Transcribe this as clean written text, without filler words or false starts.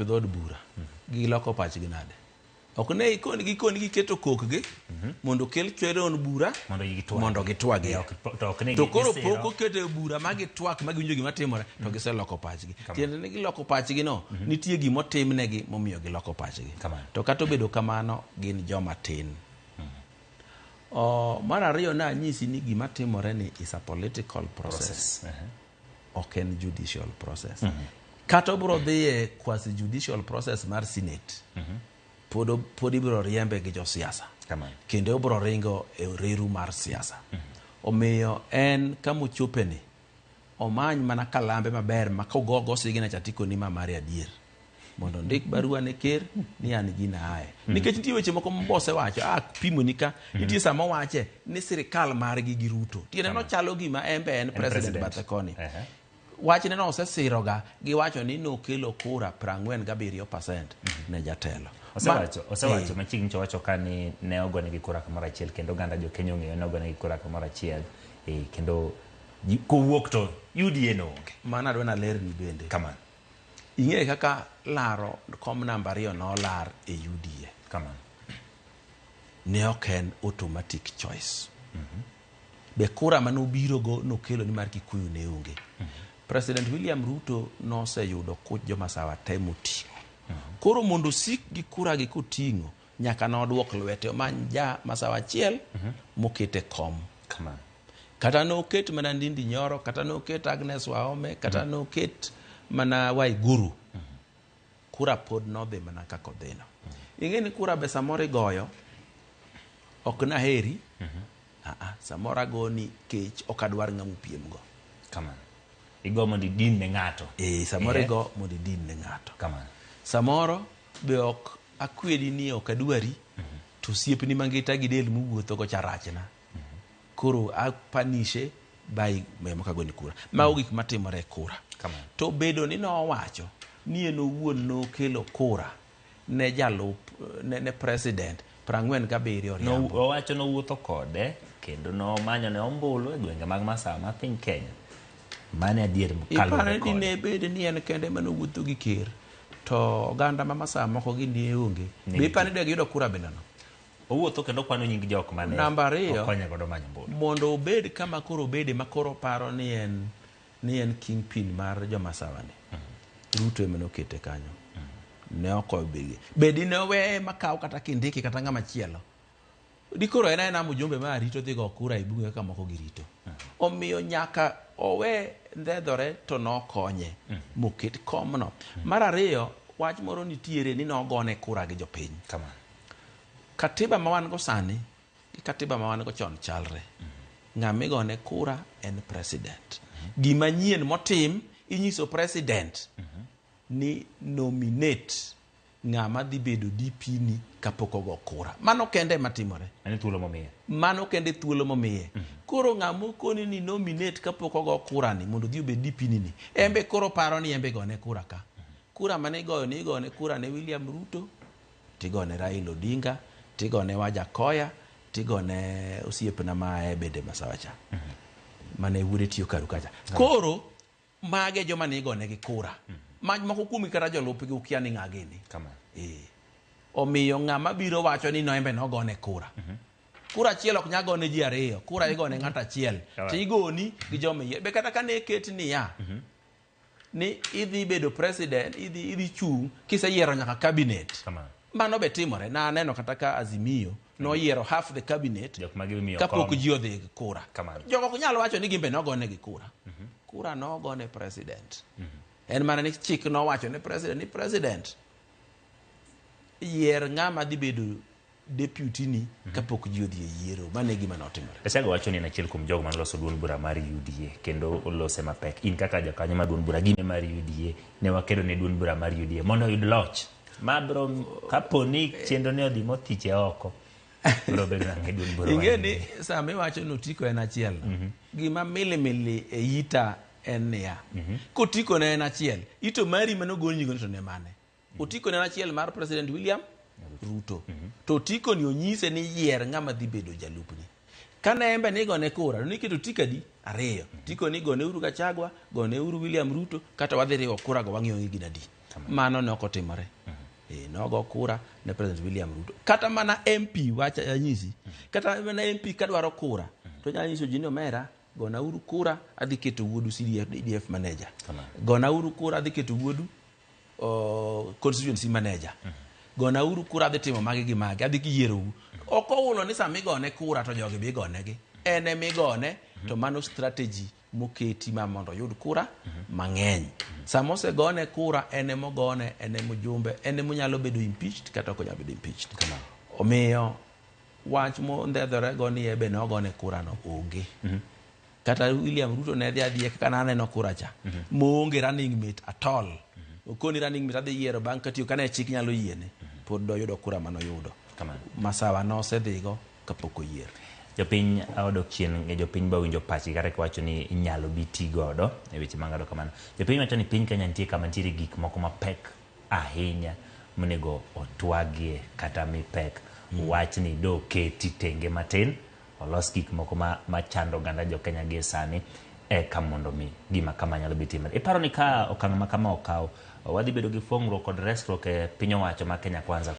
Kochopo e dhood bura, giloko pachgi nade? Ok ne ikoni gikoni giketo kokgi mondo okel chwere on bura Mondo gitwagi. mondo gitwagi. To ok ni To koro gisiro. pok oketo e bura ma gitwak ma giwinjo gima timore to giseloko pachgi. Tiende ni giloko pachgi no, nitie gima otimnegi momiyo giloko pachgi. Kamano. To kata obedo kamano, gin joma tin. O, mar ariyo ne anyisi ni gima timore ni is a political process. Process. Ok en judicial process. Kata obiro dhi e quasi judicial process mar Senate, pod ibiro riembe gi josiasa. Kamano. Kendo obiro ringo e reru mar siasa. Omiyo en kamochope ni, omany mana kalambe maber ma kogogo signature tikoni ma mare adier. Mondo ondik barua ne ker ni an gina aye. Nikech nitie weche moko mosewacho, pimoni ka, nitie sama owache ni sirikal margi gi Ruto. Tiende nochalo gima en be en president bathe koni. Wachne no osesiroga giwacho ni nokelo kura 47% ne jatelo. Osewacho machiegni to owacho ka ni ne ogonegi kura kamoro achiel kendo oganda jo Kenya ong'eyo ne ogonegi kura kamoro achiel kendo kowuok to UDA no onge. Mano adwa nalerni bende. Kamano. Ing'eyo kaka laro kom namba 2 nolar e UDA. Kamano. Ne ok en automatic choice. Be kura mane obirogo nokelo ni mar Kikuyu ne onge. President William Ruto noseyudo kuch jomasawa te moting'o. Koro mondo osik gi kura gi koting'o, nyaka nodwok lwete omany ja masawa achiel mokete kom. Kamano. Kata noket mana Ndindi Nyoro, kata noket Agnes Wahome, kata noket mana Waiguru. Kura pod nodhi mana kaka odhino. Ing'e ni kura be samoro igoyo, ok naheri, samoro agoni kech ok adwar ng'ama upiem go. Kamano. Igo mondo idin ne ng'ato. Samoro igo mondo idin ne ng'ato. Kamano. Samoro be ok akwedi ni ok adwari, to osiepni mangita gi del muwuotho go cha rachna. Koro apanishe by memo kagoni kura. Mago gik matimore e kura. Kamano. To bedo ni nowacho ni en owuon nokelo kura ne jalup ne president 47 oriambo. Owacho nowuotho kode kendo nomanyo ne ombulu e gwenge mag Masawa ma piny Kenya. Mane adier kaluwore Iparo ni kode. ne bed ni en kende mane owuotho gi ker to oganda ma Masawa moko gi ne onge. Ne Be iparo ni de giyudo kura bende no? Owuotho kendo kwano nying jok mane Namba ariyo, okonye godo manyo ombulu. Mondo obed kama koro obede ma koro paro ni en ni en kingpin mar jomasawa ni. Ruto ema nokete kanyo. Ne ok obege. Bedi ne oweye makaw kata Kindiki kata ng'ama chielo. Dikoro en aena mjumbe ma arito dhi go kura e bunge kaka moko girito. Omiyo nyaka owe ndhedhore to nokonye moket komno. Mar ariyo, wach moro nitiere ni nogone kura gi jopiny. Kamano. Katiba ma wan go sani gi katiba ma wan go chon chalre. Ng'ama igone kura en president. Gima nyien motim inyiso president ni nominate ng'ama dhi bedo DP ni kapok ogo kura. Mano kende ema timore. Mano thuolo momiye. Mano kende thuolo momiye. Koro ng'ama okoni ni nominate kapok ogo kura ni mondo odhi obed DP ni ni. Embe koro paro ni embe gone kura ka. Kura mane igoyo ni igone kura ne William Ruto, tigone Raila Odinga, tigone Wajackoyah, tigone osiepna ma ae bende Masawa cha. Mane wuode tiyo karu kacha. Koro mage joma ne igone gi kura. Ma moko kuomgi kata jolupgi ukia ni ng'a gini. Kamano. Omiyo ng'ama biro wacho ni noembe nogone kura. Kura achiel ok nyal gone ji ariyo, kura igone ng'ato achiel. To igoni gi joma iye. Be kata kane ket niya, ni idhi bedo president, idhi chung' kiseyiero nyaka cabinet. Kamano. Mano be timore. Na aneno kata ka Azimio noyiero half the cabinet Jok ma gimiyo kapok kom. ji odhi kura. Kamano. Jogo ok nyal wacho ni gin be nogone gi kura. Kura nogone president. En mana ni chik nowacho ne president ni president yier ng'ama dhi bedo deputy ni kapok ji odhi e yiero. Mano e gima notimore. Gachagua wacho ni en achiel kuom jogo mane oloso duond bura mar UDA kendo olose mapek. In kaka jakanyo mar duond bura gine mar UDA ne wakedo ne duond bura mar UDA mondo oyud loch. Ma bro kapo ni chenro ni odhi mothiche oko bro bedo nang'e e duond bura mar Ing'e UDA. ni sama iwacho ni otiko en achiel, gima milimili e ita en niya, kotiko ne en achiel, ito mari mane ogol nyigo ni to ne mane? Otiko ne en achiel mar President William Ruto. To otiko ni onyise ni yier ng'ama dhi bedo jalupni. Kane en be nigone kura, to niketo otiko adi? Ariyo. Otiko ni gone uru Gachagua, gone uru William Ruto, kata wadhi riwo kura go wang'iyo ni gin adi. Mano ne ok otimore. Nogo kura ne President William Ruto. Kata mana MP wach anyisi. Kata mana MP kadwaro kura to nyalo nyiso ji ni omera gonauru kura adhi keto wuodu CDF manager. Gonauru kura adhi keto wuodu constituency manager. Gonauru kura adhi timo magi gi magi, adhi yierou. Ok oulo ni sama igone kura to jogi be igonegi. En emigone to mano strategy moketi ma mondo oyud kura mang'eny. Sama osegone kura en emogone, en emojumbe, en emonyalo bedo impeached kata ok onyal bedo impeached. Omiyo wach mondhedhorego ni ebe nogone kura no onge. Kata William Ruto ne dhi adhiya kaka naneno kura cha. Moonge running mate at all. Okoni running mate adhi yiero bang' katiyo kane chik nyalo yiene. Pod doyudo kura manoyudo. Masawa nosedhigo kapok oyier. Jopiny odok chien, jopiny ba winjo pachgi kata kiwacho ni inyalo bi ti godo e weche mang'ado kamano. Jopiny wacho ni piny Kenya nitie kama nitiere gik moko mapek ahinya monego otwagie kata mipek. Wachni do keti tenge matin, olos gik moko machando oganda jo Kenya gie sani eka mondo mi gima kama nyalo bi timore. Iparo ni ka okang' ma kama okaw, wadhi bedo gi fong'ruok kod resruok e piny owacho ma Kenya Kwanza?